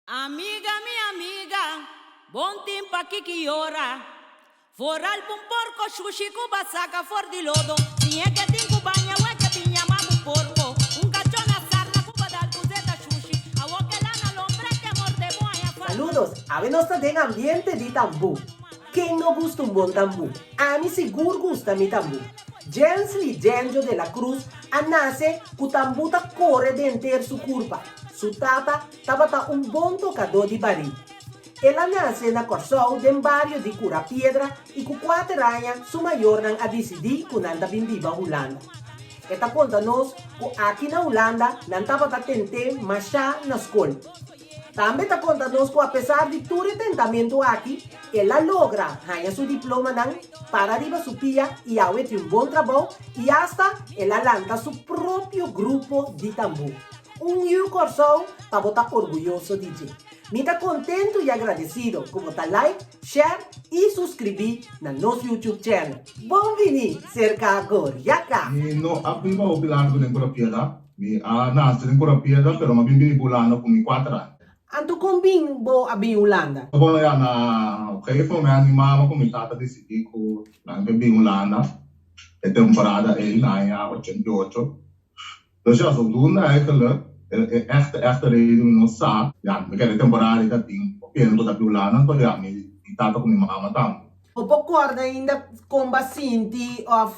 Amiga mi amiga, bon tin pa kiki ora. Vooral p'un porco shushi cu ba saca for di lodo. Si e ke tin cu baña we ke bin yama bo porco. Un cacho na sarna cu ba dal cu zeta shushi. Awo ke lana lombre ke morde bo haña falta. Saludos, awe nos ta den ambiente di tambú. Ken no gusta un bon tambú? Ami sigur gusta mi tambú. Jensly Jenjo de la Cruz a nace cu tambú ta core denter su curpa. Su tata tabata un bon tokadó di barí. El a nase na Kòrsou den bario di Kura Piedra i ku kuater aña su mayornan a disidí ku nan ta bin biba Hulanda. E ta konta nos ku aki na Hulanda nan tabata tent'é mashá na skol. Tambe ta konta nos ku apesar di tur e tentamentu aki, el a logra haña su diplomanan, para riba su pia i awe tin un bon trabou i asta el a lanta su propio grupo di tambú. Un yu Kòrsou pa bo ta orguyoso di dje. Mi ta kontentu i agradesido ku bo ta like, share i suskribí na nos YouTube channel. Bon bini serka Goriaka! Mi no a biba hopi largu den Kura Piedra. Mi a nase den Kura Piedra, pero mi a bin biba Hulanda ku mi kuater aña. Anto kon bin bo a bin Hulanda? Bon, ya na un gegeven moment mi mama ku mi tata disidí ku nan ke bin Hulanda e temporada ei na aña 88. Dus ja, zodoende eigenlijk, e echte echte reden mi no sa, ja, mi kere temporada ei ta tin hopi hende ku ta biulá nan, pero ja, mi mi tata ku mi mama tambe. Bo por kòrda ainda kon bo a sinti òf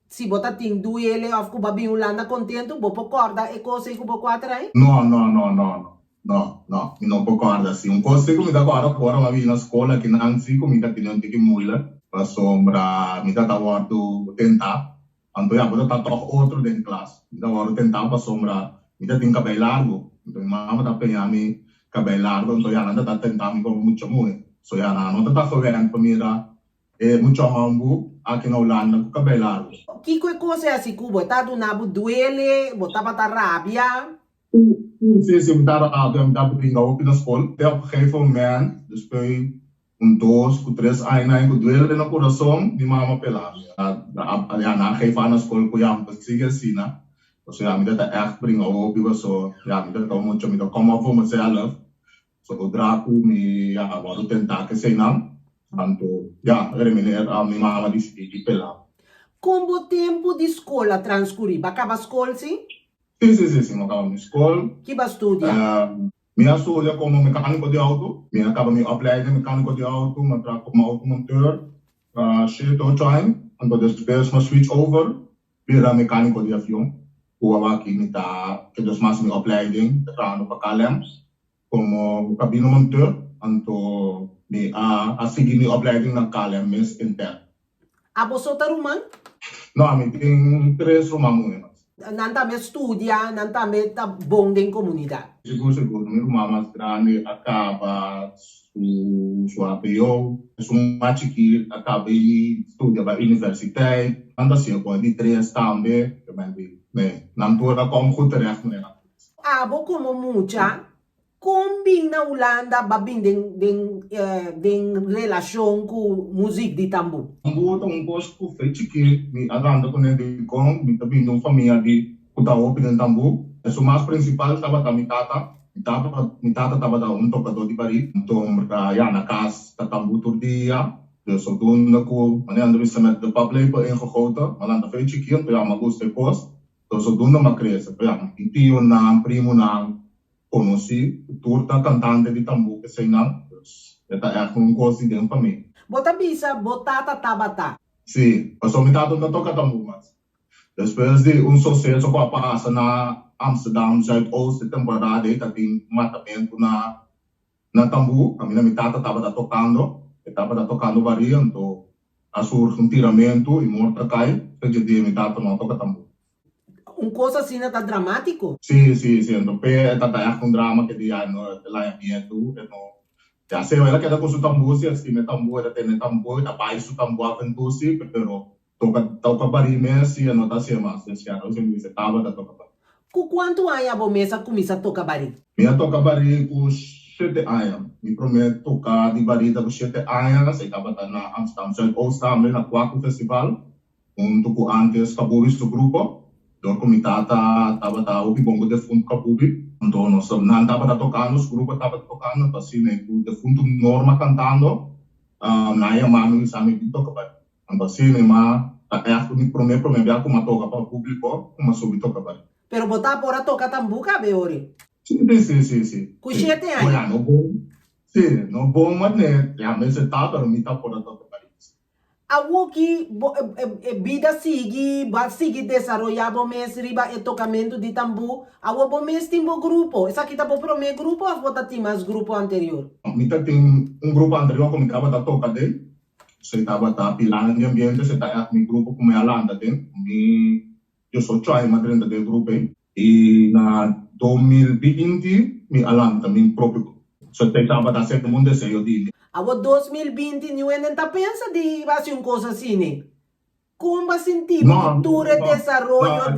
si bo ta tin duele òf ku bo a bin Hulanda kontentu? Bo por kòrda e kos ei ku bo kuater ai? No, no, no, no, no, no, no, mi no por kòrda si. Un kos si ku mi ta kòrda ku ora mi a bini na skol akinan si ku mi ta tene un tiki moeilijk, pasobra mi ta ta wòrdu tentá. Anto ya, bo ta ta tòg otro den klas. Mi ta wòrdu tentá pasobra mi ta tin kabei largu. Anto mi mama ta peña mi kabei largu, anto ya nan ta ta tentá mi pa mucha muhé. So ya, nan no ta ta gewend pa mira e mucha hòmbu aki na Hulanda ku kabei largu. Kiko e kos e hasi ku bo? E ta duna bo duele? Bo tabata rabia? Si, si, mi ta rabia, mi ta bringa hopi na skol. Te op gegeven moment, despues Un dos ku tres aña ku duele na kurason, mi mama pela mi. Ya nan geef aan na skol ku ya mi ta sigui asina. Pasobra ya mi ta ta ègt bringa hopi paso ya mi ta ta un mucha mi ta kom op voor mezelf. Zodra ku mi ya wòrdu tentá ku eseinan, anto ya meneer mi mama disidí di pela mi. Kon bo tempu di skol a transkurí? Bo a kaba skol si? Si, si, si, si, mi a kaba mi skol. Ki bo a studia? Mi a studia komo mekániko di outo. Mi a kaba mi opleiding mekániko di outo, mi a traha komo outomonteur pa shete, ocho aña. Anto despues mi a switch over bira mekániko di avion. Ku awaki mi ta ke dos mas mi opleiding, ta trahando pa KLM komo kabinomonteur. Anto mi a a sigui mi opleiding na KLM mes intern. Abo so ta ruman? No, ami tin tres ruman muhé mas. Nan tambe studia, nan tambe ta bon den komunidat. Sigur, sigur. Mi ruman mas grandi a kaba su su hbo. Esun mas chikí a kaba i studia bai universiteit. Nan ta siña ku di tres tambe. Nee, nan tur a kom goed terecht, meneer Andries. Abo komo mucha, Kon bin na Hulanda ba bin den den den relashon ku muzik di tambú? Tambú ta un kos ku fe chikí mi a lanta kuné dikon mi ta bin di un famia di ku ta hopi den tambú. Esun mas prinsipal tabata mi tata. Mi tata mi tata tabata un tokadó di barí. Anto ya na kas ta tambú tur dia. Dus zodoende ku manera nan ta bisa met de paplepel ingegoten, mi a lanta fe chikí anto ya mi a gusta e kos. Entonces zodoende mi a krese. Ya mi tin tionan, primonan. Konosí ku tur ta kantante di tambú eseinan, dus e ta ègt un kos di den famia. Bo ta bisa bo tata tabata? Sí, pasobra mi tata no ta toka tambú mas. Despues di un soseso ku a pasa na Amsterdam Zuidoost e temporada ei ta tin matamentu na na tambú, kaminda mi tata tabata tokando, e tabata tokando barí, anto a surgi un tiramentu i morto a kai, fe dje dia mi tata no a toka tambú. Un kos asina ta dramátiko. Sí, sí, sí. Anto p'e e ta ta ègt un drama ke dia e no e laña miedu, e no ya seo el a keda ku su tambú sí, el stima e tambú, el ta tene e tambú, e ta bai su tambú aventu sí, pero toka toka barí mes sí e no ta hasié mas. Dus ya, nos mi bisa e tabata toka barí. Ku kuantu aña bo mes a kuminsá toka barí? Mi a toka barí ku shete aña. Mi promé toka di barí ta ku shete aña, esei tabata na Amsterdam Zuidoost tambe, na Kwaku Festival. Huntu ku antes Kabubi su grupo, dor ku mi tata tabata hopi bon ku defuntu Kabubi. Anto nos nan tabata tocando, su grupo tabata tocando, anto asina e cu defunto Norma cantando, nan a yama mi bisa mi bin toca barí. Anto asina e ma ta echt mi prome prome bia cu mi a toca pa publico cu mi a subi toca barí. Pero bo ta por a toca tambú cabe ori? Si, si, si, si. Cu shete aña? Bueno, no bon, si, no bon manera, ya mester ta, pero mi ta por a toca barí. Awoki bo e bida sigui, bo a sigui desaroyá bo mes riba e tokamentu di tambú. Awor bo mes tin bo grupo. Esaki ta bo promé grupo òf bo ta tin mas grupo anterior? Mi ta tin un grupo anterior ku mi tabata toka den. Esei tabata Pilanan di Ambiente, esei ta ègt mi grupo ku mi a lanta den. Mi diesocho aña mi a drenta den e grupo ei. I na 2020 mi a lanta mi propio grupo. So esei tabata semper un deseo di mi. Awor 2020 niun hende ta pensa di hasi un kos asina. Kon bo a sinti bo ku tur e desaroyo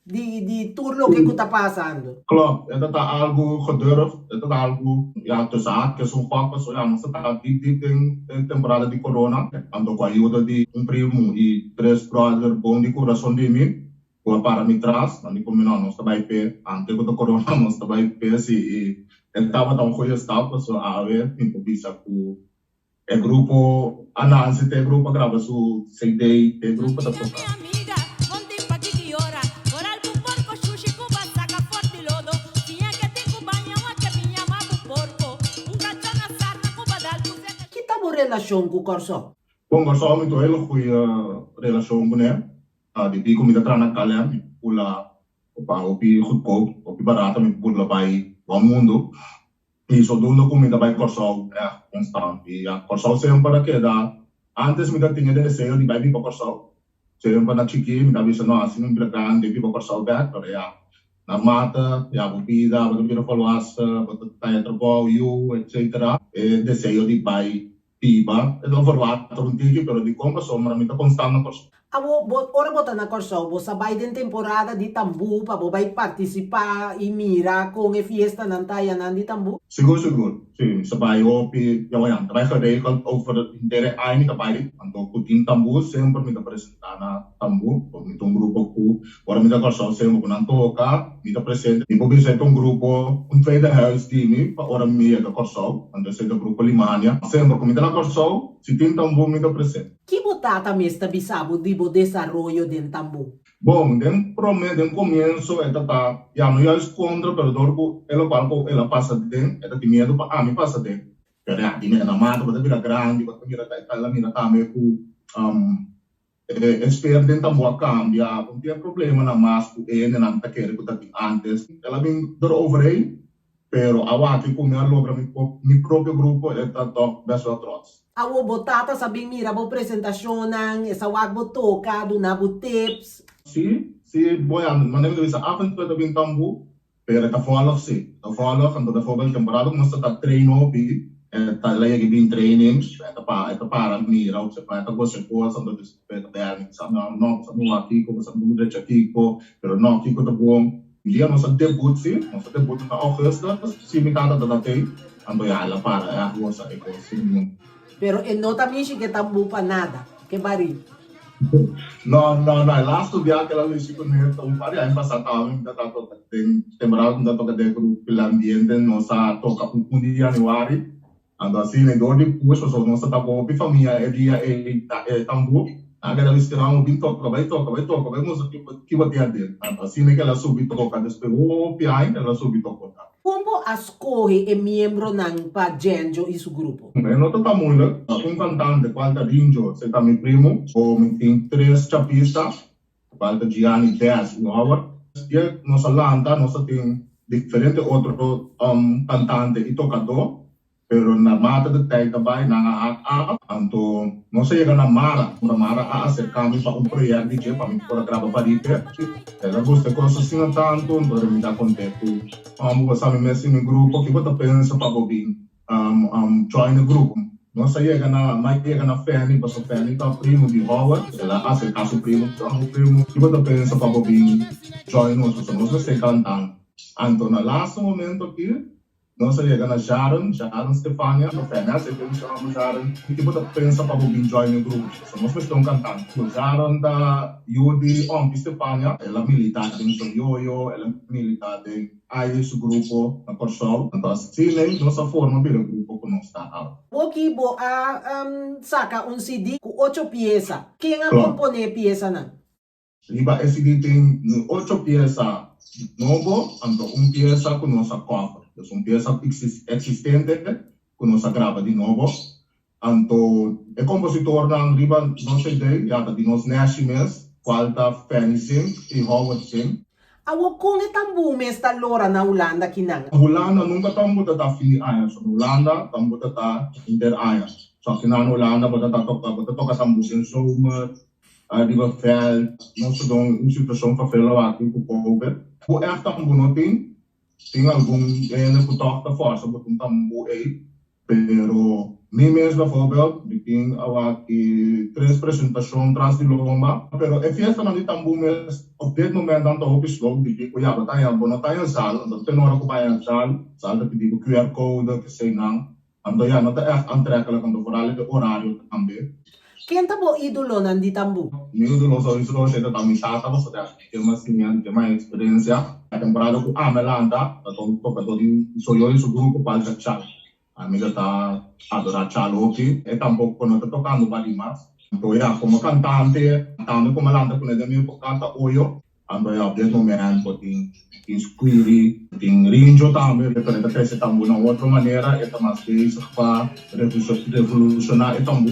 di di tur loke ku ta pasando? Klopt, e ta ta algu gedurfd, e ta ta algu, ya, tussen haakjes un gok pasobra ya nos ta ta diep diep den e temporada di corona. Anto ku ayuda di un primu i tres brother bon di kurason di mi ku a para mi tras, nan di ku mi no, nos ta bai p'e, ante ku ta corona nos ta bai p'e si i e tabata un goeie stap pasobra awe mi por bisa ku e grupo a nanse te e grupo a graba su CD te e grupo ta toka. Ki ta bo relashon ku Kòrsou? Bon, Kòrsou mi tin un hele goeie relashon kuné. Di pico mi ta traha na KLM, mi bula pa hopi goedkoop, hopi barato mi bula bai rond mundo. I zodoende ku mi ta bai Kòrsou ègt konstant. I ya, Kòrsou semper a keda, antes mi ta tin e deseo di bai biba Kòrsou. Semper na chikí mi ta bisa no, asi mi bira grandi biba Kòrsou bèk, pero ya, naarmate ya bo bida, bo ta bira volwassen, bo ta taya trabou, yu, etcetera, e deseo di bai Biba, e ta verwater un tiki, pero dikon pasobra mi ta konstant na Kòrsou. Abo, bo, ora bo ta na Kòrsou, bo sa bai den temporada di tambú pa bo bai partisipá i mira kon e fiestanan ta ayanan di tambú? Sigur, sigur. Sí, mi sa bai hopi, ya waya, mi ta bai geregeld over henter e aña mi ta bai. Anto ku tin tambú semper mi ta presentá na tambú, pasobra mi ta un grupo ku ora mi ta Kòrsou semper ku nan toka, Mi ta presente. Mi por bisa e ta un grupo, un tweede huis di mi pa ora mi yega Kòrsou. Anto esei ta Grupo Limania. Semper ku mi ta na Kòrsou, si tin tambú mi ta presente. Ki bo tata mes ta bisa bo di bo desaroyo den tambú? Bon, den promé, den komienso e ta ta, ya, no juist kontra, pero dor ku e lokual ku el a pasa den, e ta tin miedu pa ami pasa den. Pero ya, di mi na mata bo ta bira grandi, bo ta mira ta, el a mira tambe ku E sfeer den tambú a cambia, bo tin e problemanan mas cu e hendenan ta kere cu ta tin antes. El a bin eroverheen, pero awaki cu mi a logra mi mi propio grupo e ta toch best wel trots. Awor bo tata sa bin mira bo presentacionnan, e sa wak bo toca, duna bo tips. Si, si, bo ya, manera mi ta bisa af en toe ta bin tambú, Pero e ta vòlg si, e ta vòlg, anto bijvoorbeeld temporada ku nos ta ta train hopi, e ta la yega bin trainings, e ta pa e ta para mira observa, e ta gosa e kos, anto despues e ta bèl mi bisa no no bo sa muha kiko, bo sa muha drecha kiko, pero no kiko ta bon. Un dia nos a debut si, nos a debut na augustus, si mi tata ta ta tei, anto ya el a para e a gosa e kos sin ningun. Pero e no ta mishi ke tambú pa nada, ke barí. No, no, no, e laatste bia ke el a lushi ku mi ta un par di aña pasá taba mi ta toka den temporada ku mi ta toka den grupo El Ambiente, nos a toka un di januari, anto asina e dor di push pasobra nos ta toka hopi famia e dia ei na e tambú, nan a keda bisti nan bin toka, bai toka, bai toka, bai mustra ki bo tin aden, anto asina ke el a subi toka despues hopi aña el a subi toka. Kon bo a skohe e miembronan pa Djenjo i su grupo? E no ta tan moeilijk. Un kantante kual ta Rinjo, esei ta mi primu. O mi tin tres chapista, kual ta Gianni, Dez i Howard. Dia nos a lanta nos a tin diferente otro kantante i tokadó. Pero na mata de tijd ta bai nan a hak af, anto nos a yega na Mara, ora Mara a acerca mi pa un project di dje pa mi por a graba Paripe. El a gusta e cos asina tanto, anto mi ta conte cu bo sa mi mes tin mi grupo, kico bo ta pensa pa bo bin join e grupo? Nos a yega na, mi a yega na Fanny, pasobra Fanny ta primo di Howard, el a acerca su primo, primo, kico bo ta pensa pa bo bin join nos, pasobra nos mester cantando. Anto na laatste momento aki. Nos a yega na Sharon, Sharon Stefania, no Fennes, e tin un nomber Sharon. Ki bo ta pensa pa bo bin join e grupo? So nos mester un kantante. So Sharon ta yu di Ompi Stefania, el a milita den Soyoyo, el a milita den Aye su grupo na Kòrsou. Anto asina ei nos a forma bira grupo ku nos ta awe. Oki bo a saka un CD ku ocho piesa. Ken a komponé e piesanan? Riba e CD tin ocho piesa nobo anto un piesa ku nos a cover. Dus un piesa eksistente ku nos a graba di nobo. Anto e kompositornan riba nos CD ya ta di nos Nashi mes, kual ta Fanny Zink i Howard Zink. Awor kon e tambú mes ta lora na Hulanda kinan? Hulanda nunka tambú ta ta fin di aña. So na Hulanda tambú ta ta henter aña. So afinan na Hulanda bo ta ta toka bo ta toka tambú den zomer. Riba veld, nos ta den un situacion vervelend aki cu covid. Cu echt tambu no tin, tin algun hende cu toch ta forsa bo tin tambu ey, pero mi mes bijvoorbeeld, mi tin awaki tres presentacion tras di lomba, pero e fiestanan di tambu mes op dit moment nan ta hopi slow, di cu ya bo ta haña, bo no ta haña zaal, anto te ora cu bo haña zaal, zaal ta pidi bo QR code, keseynan. Anto ya no ta ègt aantrekkelijk anto vooral e orario tambe. Ken ta bo idolonan di tambú? Mi idolo sowieso sheta ta mi tata pasobra ta ken mas siña di ken mas experiencia. E temporada ku ami a lanta ta ta un tokadó di soyo i su grupo kual ta Chal. Ami ta ta adorá Chal hopi. E tampoko no ta tokando bali mas. Anto ya komo kantante tambe komo a lanta kuné den mi epoka ta Oyo. Anto ya op dit moment bo tin tin Squiri, tin Rinjo tambe, pero e ta trece tambú na otro manera, e ta mas bezig pa revoluciona e tambú.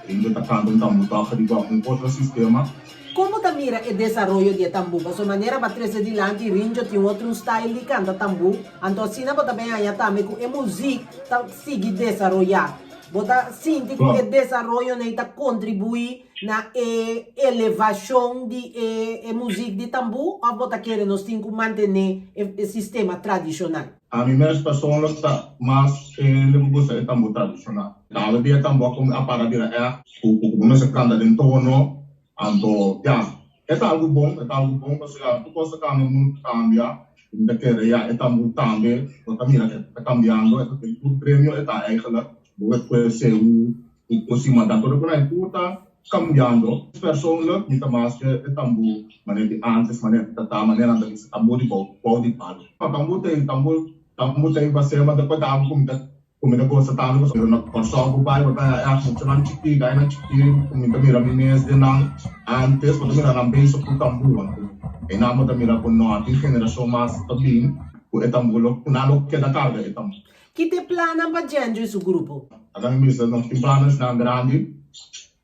Rinjo ta canta un tambú toch riba un otro sistema. Kon bo ta mira e desaroyo di e tambú? Pasobra manera bo a trece dilanti, Rinjo tin otro un style di canta tambú, anto asina bo ta bin haña tambe cu e muziek ta sigui desaroya. Bo ta sinti cu e desaroyonan ta contribui na e elevashon di e e muzik di tambú òf bo ta kere nos tin ku mantené e e sistema tradishonal? Ami mes persoonlijk ta mas hende ku gusta e tambú tradishonal. Dado di e tambú a a para bira ègt ku ku bo mester kanta den tono, anto ya, e ta algu bon, e ta algu bon pasobra ya tur kos ta kambia, mundu ta kambia, mi ta kere ya e tambú tambe bo ta mira ke ta kambiando, e ta den tur gremio e ta eigenlijk, bo ke kue seú. Ku si manda tur ku nan tur ta kambiando. Persoonlijk mi ta mas ke e tambú manera di antes, manera ta ta, manera nan ta bisa tambú di bou, bou di palu. Ma tambú ta ei, tambú, tambú ta ei basé, ma despues ta algu ku mi ta, ku mi ta gosa tambe pasobra na Kòrsou ku bai bo ta haña ègt muchanan chikí, gainan chikí ku mi ta mira mi mes den nan antes, bo ta mira nan bezig ku tambú. Anto einan bo ta mira ku no tin generashon mas ta bin ku e tambú lo, ku nan lo keda karga e tambú. Ki ta e plannan pa Djendjo i su grupo? Ata mi bisa nos tin planesnan grandi,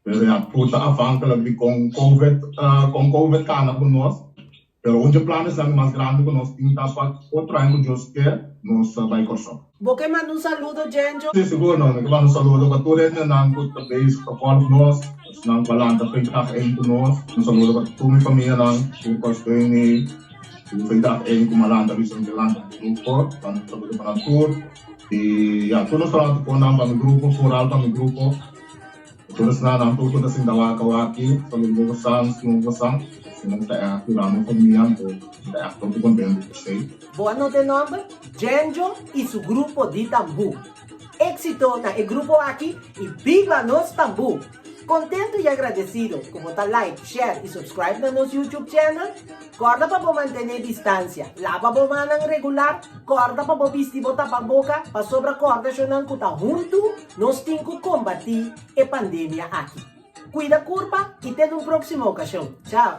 pero ya tur ta afhankelijk di kon covid kon covid kana ku nos. Pero un dje planesnan di mas grandi ku nos tin ta pa otro aña ku Dios ke nos bai Kòrsou. Bo ke manda un saludo, Djendjo? Si, sigur no. Mi ke manda un saludo pa tur hendenan ku ta bezig ta volg nos, esnan ku a lanta vrijdag ein ku nos. Un saludo pa tur mi famianan, tur ku a steun mi. Hoeveel dag één ku malanta bisa mi lanta mi grupo, manda saludo pa nan tur. I ya, tur nos traha ku nan pa mi grupo, vooral pa mi grupo. Tur esnan nan tur ku ta sinta wak awaki, saludo bo san, stima bo san. Si nan ta ègt dura mi famia, anto mi ta ègt hopi kontentu ku esei. Bo a nota e nòmber? Djendjo i su grupo di tambú. Éksito na e grupo aki i biba nos tambú! Kontentu i agradesido ku bo ta like, share i subscribe na nos YouTube channel. Kòrda pa bo mantené distansia, laba bo mannan regular, kòrda pa bo bisti bo tapaboka pasobra kòrda shonnan ku ta huntu nos tin ku kombatí e pandemia aki. Kuida kurpa i te na un próksimo okashon. Chao!